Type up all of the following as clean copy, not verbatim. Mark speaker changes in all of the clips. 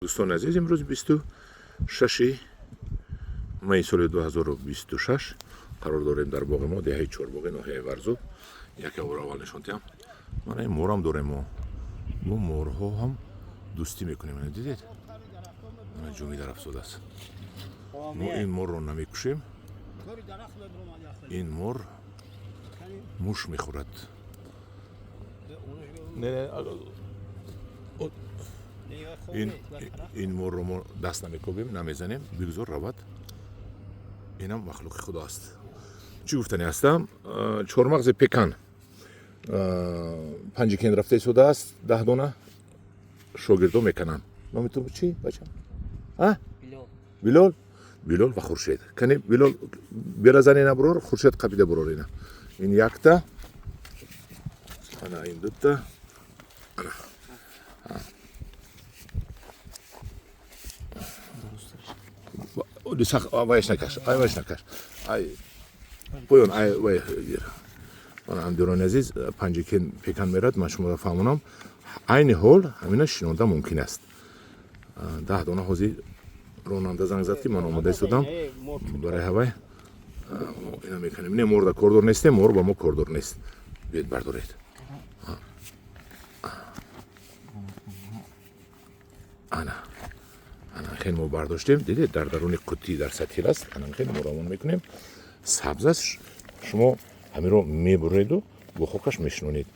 Speaker 1: Дӯстони азиз, имрӯз 26 майи соли 2026 қарор дорем дар боғи мо, деҳаи Чорбоғи, ноҳияи Варзоб. Яке ора аввал нишон диҳам. Мана ин морам дорем мо. Мо морҳо ҳам дӯстӣ мекунем. Мана дидед? Мана ҷумӣ дар афзодааст. Мо ин морро намекушем. Ин мор муш мехӯрад. Не, не, ин морро мо даст намекобем, намезанем, бигзор равад. Инам махлуқи худо аст. Чӣ гуфтани ҳастам? Чормағзи пекан Панҷикен рафта истодааст, 10 дона шогирдо мекананд. Номи ту чӣ, бача? Билол. Билол ва Хуршед. Кани, Билол, биразан ина, бурор. Хуршед, қапида бурор ина. Ин якта, ана ин дута, ана. Вайш накаш, ай, вайш накаш, ай поён, ай вай гир. Ана, ҳамдиёрони азиз, Панҷикен пекан мерад. Ман шуморо фаҳмонам, айни ҳол ҳамина шинонда мумкин аст, 10 дона. Ҳозир ронанда занг зад, ки ман омода истодам барои ҳавай. Ина мекунем. Не, морда кордор нестем, мор ба мо кордор нест. Биёед, бардоред. Ана, ана хел мо бардоштем. Дидед, дар даруни қуттӣ, дар сатил аст. Ана хел мо равон мекунем. Сабз аст. Шумо ҳамиро мебуреду бо хокаш мешинонед.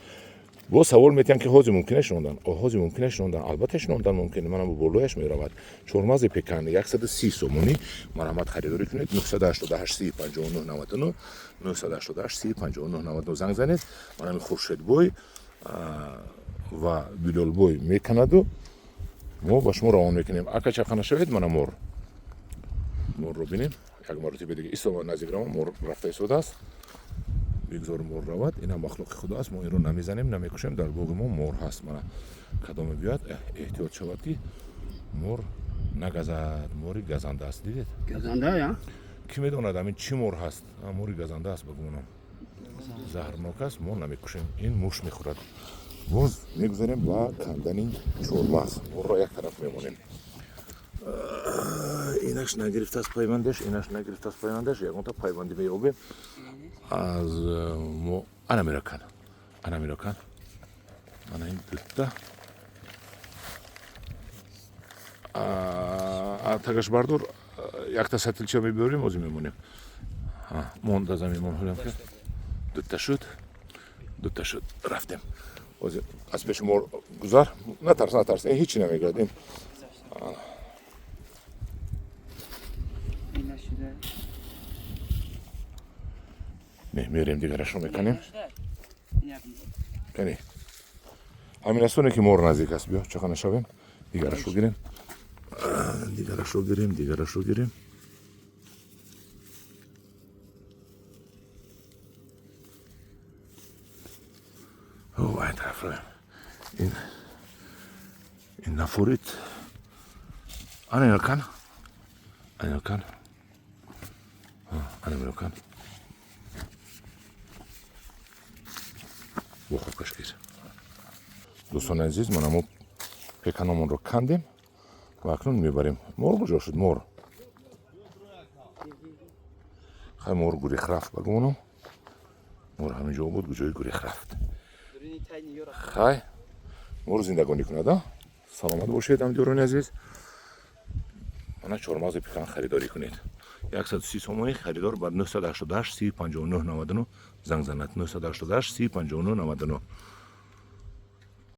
Speaker 1: Бо савол метиҳанд, ки ҳозир мумкин аст шинондан? Ҳозир мумкин аст шинондан, албатта, шинондан мумкин. Манам бо болояш меравад. Чормағзи пекан 130 сомонӣ. Марҳамат, харидорӣ кунед. 988 30 59 99, 988 30 59 99 занг занед. Манами Хуршедбой ва Билолбой меканаду мо ба шумо равон мекунем. Ака, чақа нашавед. Мана мор, морро бинем як маротиба дига. Исто, наздик рава. Мор рафта истодааст. Бигзор мор равад, инам махлуқи худо аст. Мо инро намезанем, намекушем. Дар боғи мо мор ҳаст. Мана, кадоме биёяд, эҳтиёт шавад, ки мор нагазад. Мори газанда аст, дидед?
Speaker 2: Газанда я?
Speaker 1: Кӣ медонад, ҳамин чӣ мор ҳаст? Мори газанда аст, ба гумонам, заҳрнок аст. Мо намекушем, ин муш мехӯрад. Боз мегузарем ба кандани чормағз. Морро як тараф мемонем. Инаш нагирифтааст пайвандаш, инаш нагирифтааст пайвандаш. Ягонта пайвандӣ меёбем аз мо. Ана меракан, ана меракан. Ана ин дута. Тагаш бардор, якта сатилча мебиёрем, озӣ мемонем. Монда замин мон. Ҳолям дута шуд, дута шуд. Рафтем. Озӣ аз пеши мор гузар. Натарс, натарс, ин ҳичи намегӯяд ин. Не, мерем, дигарашро меканем. Кани, ҳамин астоне, ки мор наздик аст. Биё, чақа нашавем, дигарашро гирем, дигарашро гирем, дигарашро гирем. Ай тараф равем. Ин нафурид. Ана инакан, ана инакан, ана инакан. Бо хокаш гир. Дӯстони азиз, мана мо пеканомонро кандем ва акнун мебарем. Мор куҷо шуд, мор? Хай, мор гурехт рафт, ба гумонам. Мор ҳамин ҷо буд, куҷои гурехт рафт? Хай, мор зиндагонӣ кунад. А саломат бошед, ҳамдиёрони азиз. Мана чормағзи пекан харидорӣ кунед, 130 сомонӣ. Харидор ба 988 30 59 99 занг занад, 988 30 59 99.